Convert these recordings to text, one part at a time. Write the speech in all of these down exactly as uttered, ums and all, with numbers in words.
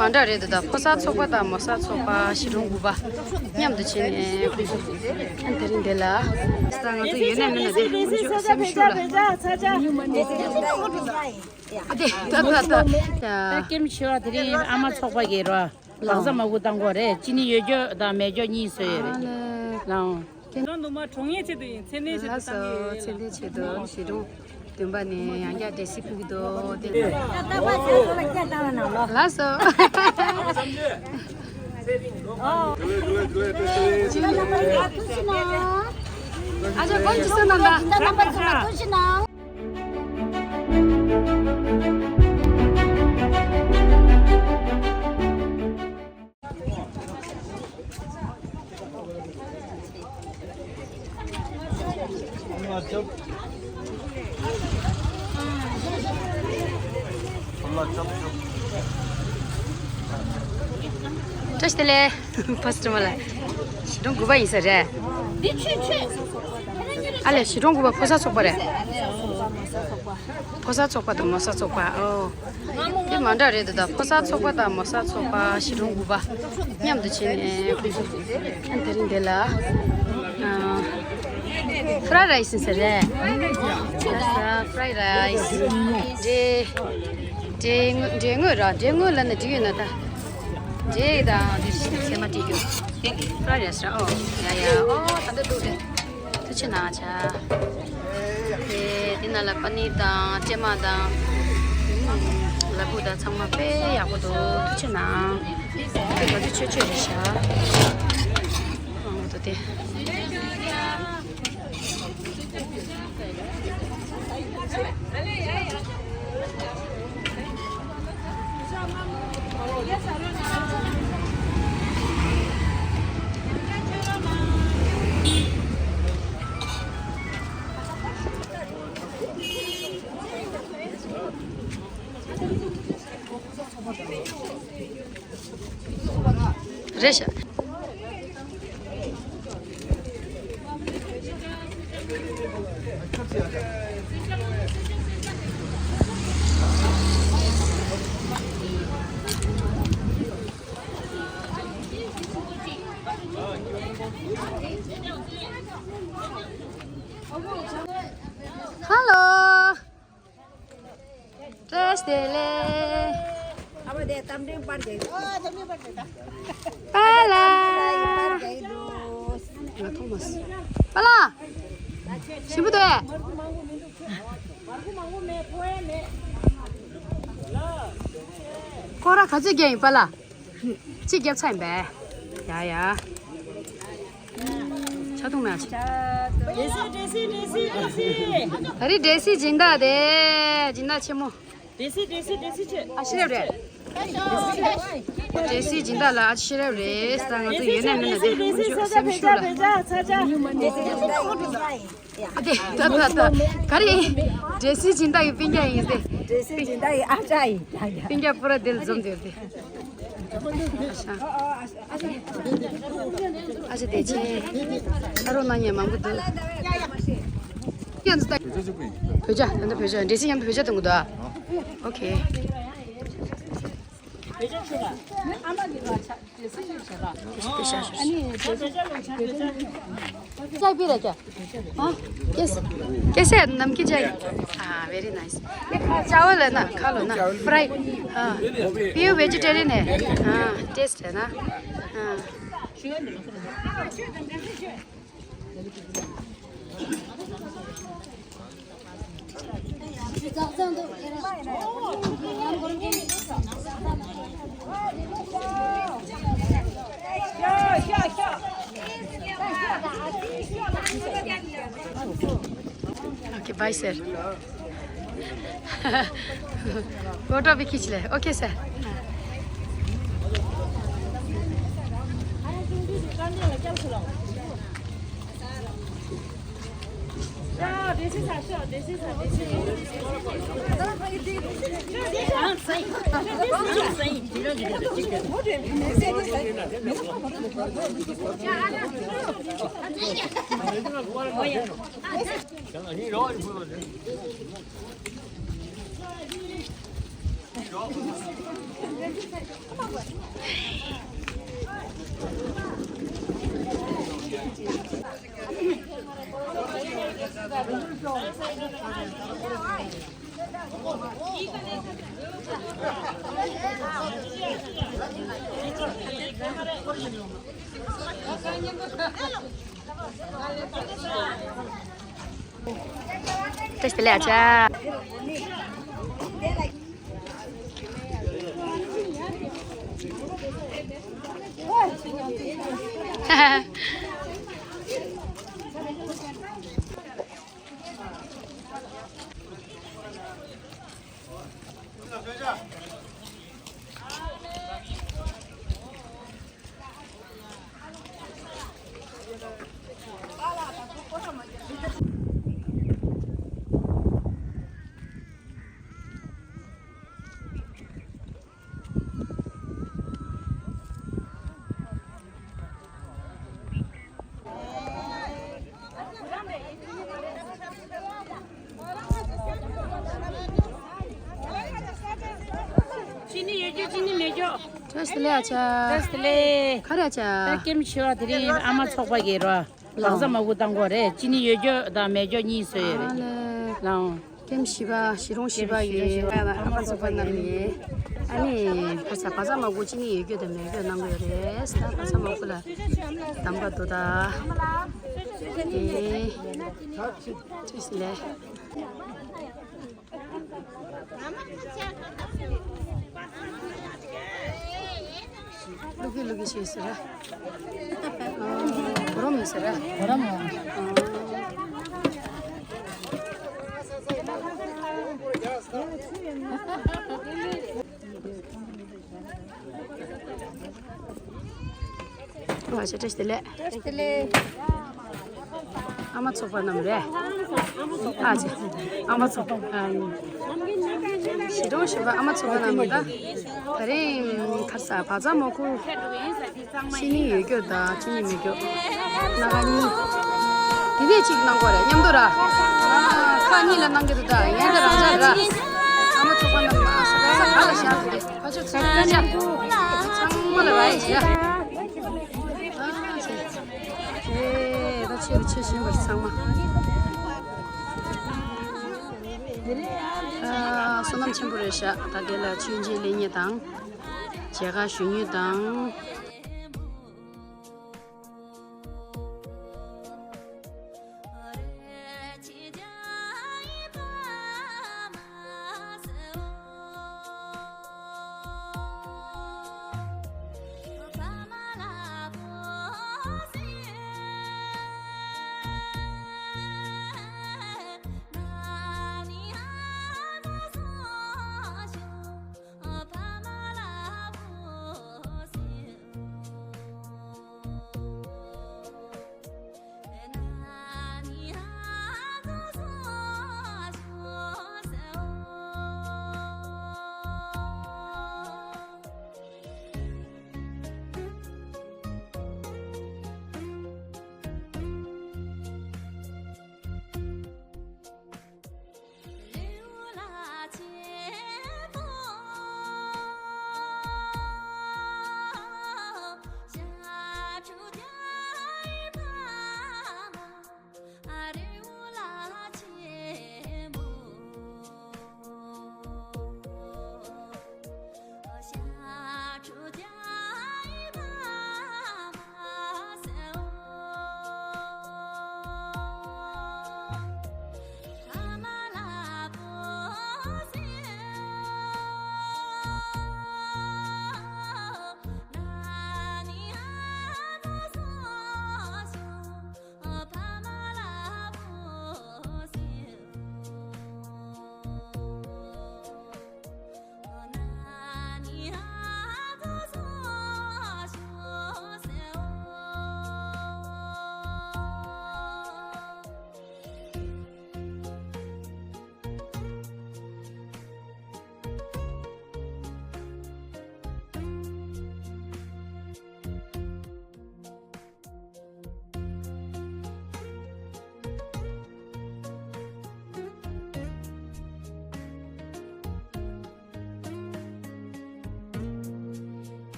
མ་འདྲ་རེད་འདུག་ད་ཕོ་གསར་ཚོགས་པ་དང་མོ་གསར་ཚོགས་པ་གཞིས་གྲོང་དགུ་པ་མཉམ་དུ་བྱས་ནས་ཁོང་ཚོ་ཨ་དེ་རིང་འདི་ལ། ད་ང་ཚོ་ཡོད་ན་མིན་ན་དེ་ཁོང་ཚོ་སེམས་ཤུགས་ལ། ཨ་དེ་ད་ད་ད་ད། ཀེམ་ཆེ་བ་དེ་རིང་ཨ་མ་ཚོགས་པ་གི་རོ། ལག་ས་མ་གུ་བཏང་གོ་རེད། ཅི་ནི་ཡོད་རྒྱུ་དང་མེད་རྒྱུ་གཉིས་བཟོས་ཡོད་རེད། ལའང་། ཁྱེད་རང་ནུ་མ་གྲོང་ངེས་ཆེད་དུ་ཡིན། ཚེ་ནས་ཆེད་དུ་བཏང་གི་ཡོད། ལགས་སོ། ཚེ་འདིའི་ཆེད་དུ་གཞིས་གྲོང་བདུན་པ་ནས་ཡང་བསྐྱར་འབྲས་སིལ་ཕུལ་གྱི་འདུག་དེ་ལ། ལགས་སོ། ཨ་ཅག་དགོངས་ཞུ་གནང་དང་། བཀྲ་ཤིས་བདེ་ལེགས། ཕ་སི་ཊི་མ་ལ། གཞིས་གྲོང་དགུ་པ་ཡིན་ས་རེད། ཨ་ལས་གཞིས་གྲོང་དགུ་པ་ཕོ་གསར་ཚོགས་པ་རེད། ཕོ་གསར་ཚོགས་པ་དང་མོ་གསར་ཚོགས་པ་ཨོ། དེ་མ་འདྲ་རེད་འདུག་ད་ཕོ་གསར་ཚོགས་པ་དང་མོ་གསར་ཚོགས་པ་གཞིས་གྲོང་དགུ་པ་མཉམ་དུ་བྱས་ནས་ཁོང་ཚོ་ཨ་དེ་རིང་འདི་ལ། ཨ། ཧྥ་རའི་རའི་སི་ཟེར་རེད། ཧྥ་རའི་རའི་སི། འབྲས། འབྲས་དངོས་འབྲས་དངོས་ར་འབྲས་དངོས་ལབ་ན་འགྲིག་ཡོད་ན་ད། འབྲས་དང་འདི་ཚེར་མ་སྤྲད་རྒྱུ། ཧྥ་རའི་རའི་སི་ར་ཨོ། ཡ་ཡ་ཨོ་ད་འདི་འདུག་རེད། ཐུགས་རྗེ་གནང་བྱ། དེ་དེ་ནང་ལ་པ་ནིར་དང་སྲན་མ་དང་། ལ་ཕུག་དང་ཚང་མ་དཔེ་ཡག་པོ་འདུག་ཐུགས་རྗེ་གནང་། དེ་ང་ཚོ་ཆོས་ཆོས་རེད་ཤག་ཨང་དུ་དེ། རེད་ཤག Hello. བཀྲ་ཤིས་བདེ་ལེགས། ཨ་མ་དེ་གཏམ་དྲན་པར་རྒྱག་པཱ་ལགས། ང་མཐོང་མ་སོང་། པཱ་ལགས། ཞིམ་པོ་འདུག་ཨེ། སྐོར་ར་ག་ཚོད་རྒྱག་ཡིན་པཱ་ལགས། གཅིག་བརྒྱབ་ཚར་ཡིན་པས། ཡ་ཡ། ཆ་འཐུང་མེད་ཨ་ཅེ། འབྲས་སིལ་འབྲས་སིལ་འབྲས་སིལ་འབྲས་སིལ། ད་རེས་འབྲས་སིལ་སྦྱིན་བདག་དེ་སྦྱིན་བདག་ཆེན་མོ། འབྲས་སིལ་འབྲས་སིལ་འབྲས་སིལ་ཆེ། ཨ་ཤེས་རབ་རེད། འབྲས་སིལ་སྦྱིན་བདག་ལ་ཨ་ཤེས་རབ་རེད། ད་ང་ཚོ་ཡོད་ན་མིན་ན་དེ་ཁོང་ཚོ་སེམས་ཤུགས་ལ། ཨ་དེ་ད་ད་ད་ག་རེ་ཡིན། འབྲས་སིལ་སྦྱིན་བདག་ཡིན། སྤུན་ཀྱག་ཡིན་ཟེར། འབྲས་སིལ་སྦྱིན་བདག་ཡིན། ཨ་ཅག་ཡིན། ཡ་ཡ། སྤུན་ཀྱག་པུ་ར་དེ་ལ་འཛོམས་དེ་རེད། ཨ་ཅག་བདེ་ཆེན། ཨ་རོགས་གནང་མཁན་མང་པོ་འདུག་ཡ་འདི་ལྟ། བོད་ཇ། ད་ལྟ་བོད་ཇ། འབྲས་སིལ་མཉམ་དུ་བོད་ཇ་འཐུང་གི་འདུག་ཨ། ཨོ་ཁེ། བོད་ཇ་ཞུ་ལ། ཨ་མ་གི་ལ་ཆ། བོད་ཇ་ཞུ་ལ། ཨ་ནི་བོད་ཇ་ལ་ཆ་བོད་ཇ་ལ། ཅའི་པི་ར་ཀྱ། हाँ। कैसे? कैसे है नमकीन चाय? हाँ, very nice। ये खा, चावल है ना, खा लो ना। फ्राई। हाँ। प्योर वेजिटेरियन है। हाँ, टेस्ट है ना। हाँ। Okay, bye sir. फोटो भी खींच ले। Okay sir. བཀྲ་ཤིས་བདེ་ལེགས་ཨ་ཅག་ཅི་ནི་ཡོད་རྒྱུ་ཅི་ནི་མེད་རྒྱུ། བཀྲ་ཤིས་བདེ་ལེགས་ཨ་ཅག་བཀྲ་ཤིས་བདེ་ལེགས། ག་རེ་ཨ་ཅག་ད་ཀེམ་ཤི་བ་དེ་རིང་ཨ་མ་ཚོགས་པ་གིས་རོ། ལག་ཟ་མ་བུ་བཏང་གོ་རེད། ཅི་ནི་ཡོད་རྒྱུ་དང་མེད་རྒྱུ་གཉིས་བཟོས་ཡོད་རེད། ཨ་ལེ། ལའོ། ཀེམ་བཞི་པ་གཞིས་གྲོང་བཞི་པ་ཡི་ཨ་ཕ་ཚོགས་པ་རྣམས་ནས་ཨ་ནི་ཁ་ས་བ་ཚྭ་མ་གུ་ཅི་ནི་ཡོད་རྒྱུ་དང་མེད་རྒྱུ་གནང་གི་ཡོད་རེད། ད་བ་ཚྭ་མ་གུ་ལ་འདམ་ག་འདུག་ད། ཨེ། ཅི་སི་ལེ། ལུག་གི་ལུག་གི་ཤེས་ཟེར། གོ་རོ་མི་ཟེར། གོ་རོ་མི། ང་ཞེ་བཀྲ་ཤིས་བདེ་ལེགས། བཀྲ་ཤིས་བདེ་ལེགས། ཨ་མ་ཚོགས་པ་རྣམས་རེད། ཨ་ཅེ། ཨ་མ་ཚོགས་པ། ཨ། གཞིས་གྲོང་བཞི་པ་ཨ་མ་ཚོགས་པ་རྣམས་ད། ད་རིང་ཁ་ས་བ་ཚྭ་མ་གུ་ཅི་ནི་ཡོད་རྒྱུ་དང་ཅི་ནི་མེད་རྒྱུ། སྣ་ཁ་གཉིས། དེ་ནས་གཅིག་གནང་དགོས་རེད་མཉམ་དུ་ར། ཁག་གཉིས་ལ་གནང་གི་འདུག་ད་ཡན་དེ་རང་འཇགས་ར། ཨ་མ་ཚོགས་པ་རྣམས་ལ་ས་ག་ས་ག་ལ་བཞག་དགོས་རེད། ཕ་ཆོས་ཚོགས་པ་ཚང་མ་ལ་ར་ཡི་བྱས། ཨེ་ད་ཆོས་ཆོས་བཞིན་པར་ཚང་མ། ཨ་བསོད་ནམས་ཆེན་པོ་རེད་ཤག་ད་དེ་ལ་མཆོད་མཇལ་ལེན་མཁན་དང་། མཇལ་ཁ་ཞུ་མཁན་དང་།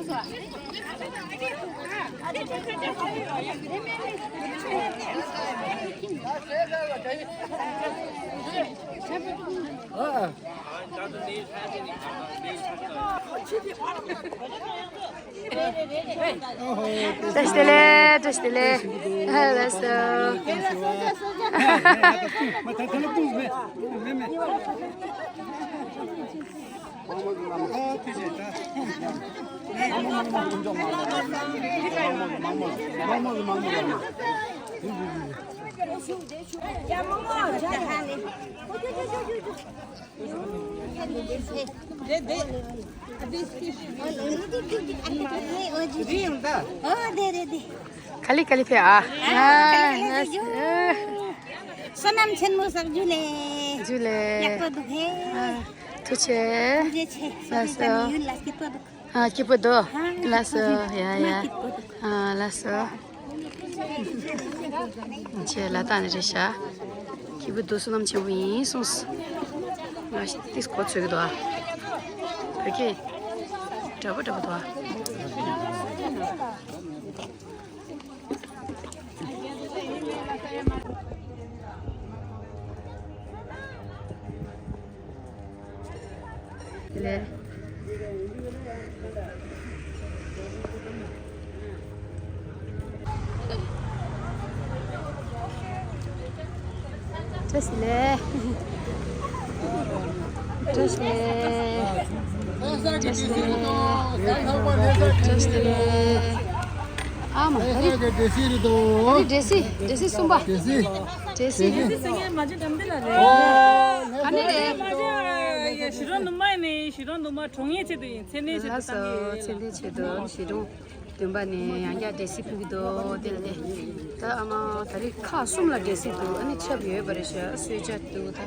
བཀྲ་ཤིས་བདེ་ལེགས། བཀྲ་ཤིས་བདེ་ལེགས། ལགས་སོ། ག་ལེ་ག་ལེ་ཕེབས་ཨ། ཨ། བསོད་ནམས་ཆེན་མོ་ཟེར་ཞུ་ལེ། ཞུ་ལེ། ཡག་པོ་འདུག་ཧེ། ཨ། ཐུགས་རྗེ་ཆེ། ཐུགས་རྗེ་ཆེ། ལགས་སོ། ཡུལ་ལ་སྐྱིད་པོ་འདུག་ཨ། སྐྱིད་པོ་འདུག་ཨ། ལགས་སོ། ཡ་ཡ། སྐྱིད་པོ་འདུག་ཨ། ལགས་སོ། ཁྱེད་ལ་ད་ནི་རེད་ཤག་སྐྱིད་པོ་འདུག་བསོད་ནམས་ཆེན་པོ་ཡིན་གསུངས། ང་ཏིས་གོ་ཚོད་ཀྱི་འདུག་ཨ། བོད་སྐད་འདྲ་པོ་འདྲ་པོ་འདུག་ཨ། ལེ། བཀྲ་ཤིས་བདེ་ལེགས། བཀྲ་ཤིས་བདེ་ལེགས། བཀྲ་ཤིས་བདེ་ལེགས། བཀྲ་ཤིས་བདེ་ལེགས། ཨ་མ། ཨ་རི། ཨ་རི་འདྲེ་སི་རེད་དོ། ཨ་རི་འདྲེ་སི། འདྲེ་སི་གསུམ་པ། འདྲེ་སི། འདྲེ་སི། འདྲེ་སི་སེང་གེ་མ་ཅན་འགྲམ་དེ་ལ་རེད། ཨ་ནི་རེད། ཞི་རོ་ནུ་མ་ནི་ཞི་རོ་ནུ་མ་གྲོང་ཡས་ཆེད་དུ་ཡིན། མཚན་ལྡན་ཆེད་དུ། ལགས་སོ། མཚན་ལྡན་ཆེད་དུ་ཞི་རོ་བདུན་པ་ནས་ཡང་བསྐྱར་འདྲེ་སི་ཕུལ་གྱི་འདུག་དེ་ལ་དེ། ད་ཨ་མ་ད་རེས་ཁག་གསུམ་ལ་འདྲེ་སི་འདུག་ཨ་ནི་ཆབ་ཡོད་པ་རེད་ཤག་གསོལ་ཇ་འདུག་ད།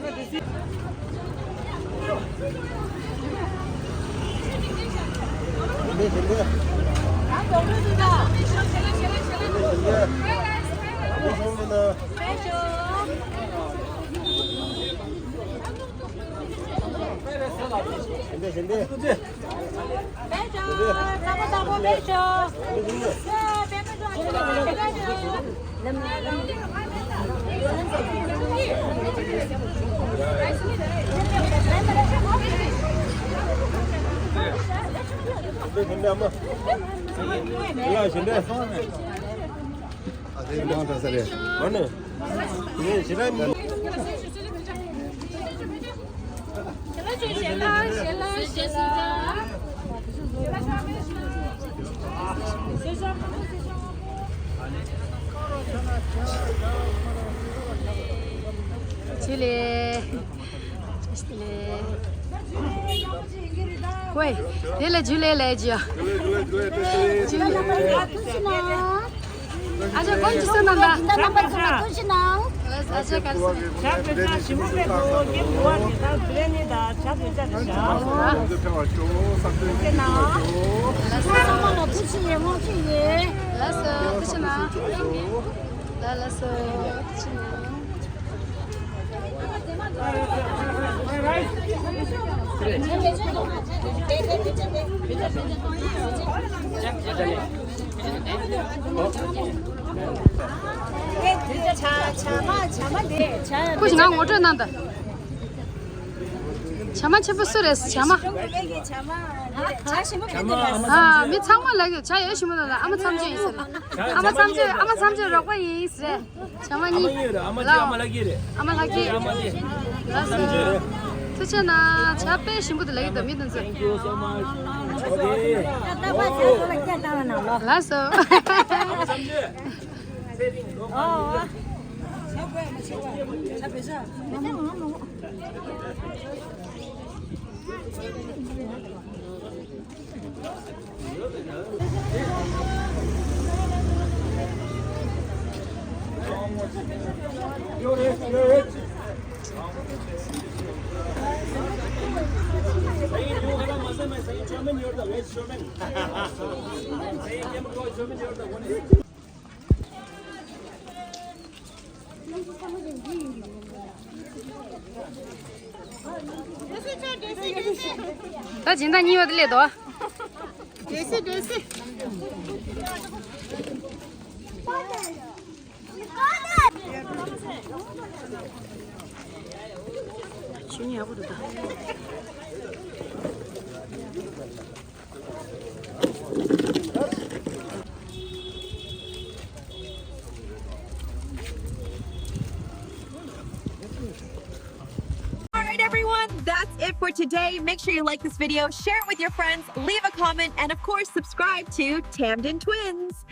ཨ་དེ་མང་དྲགས་ས་རེད། མ་ནི། ངས་ཞེ་དྲག་མི། ཇུ་ལེ། ཇུ་ལེ། ཝེ། དེ་ལ་ཇུ་ལེ་ལབ་ཀྱི་ཡོད། ཇུ་ལེ། ཨ་ཅག་དགོང་ཇུ་སུ་ནང་ད། ད་རྣམ་པ་ཚང་མ་ཐུགས་རྗེ་གནང་། ཨ་ཅག་ག་རེ་ཟེར། ཇ་བོད་ཇ་ཞིམ་པོ་སྤྲད་འདུག་རྒན་མོ་བ་ནི་ད་བོད་ནི་ད་ཇ་བོད་ཇ་རེད་ཤག་ཐུགས་རྗེ་གནང་། ཚང་མ་ལ་ཐུགས་རྗེ་ཆེ་ཡོད། ལགས་སོ། ཐུགས་རྗེ་གནང་། ལགས་སོ། ཐུགས་རྗེ་གནང་། ཁོ་ཞིག་ང་ངོ་སྤྲོད་གནང་དང་། བྱ་མ་ཆེན་པོ་སུ་རེད། བྱ་མ། ཨ། མི་ཚང་མ་ལབ་ཀྱི་ཡོད། བྱ་ཡོད་ཞུ་མི་འདུག་ལ། ཨ་མ་མཚམས་གཅོད་ཡིན་ཟེར་ལ། ཨ་མ་མཚམས་གཅོད། ཨ་མ་མཚམས་གཅོད་རོགས་པ་ཡིན་ཟེར། བྱ་མ་གཉིས། ཨ་མ་ལགས་ཀྱི་རེད། ཨ་མ་ལགས་ཀྱི་རེད། ཨ་མ་ལགས་ཀྱི། ལགས་སོ། ཐུགས་རྗེ་གནང་། བྱ་དཔེ་ཞིམ་པོ་འདུག་ལབ་ཀྱི་འདུག་མི་དེ་ཚོས། ལགས་སོ། ད་སྦྱིན་བདག་གཉིས་པ་དེ་སླེབས་འདུག Dressy, dressy. All right, everyone, that's it for today. Make sure you like this video, share it with your friends, leave a comment, and of course, subscribe to Tamden Twins.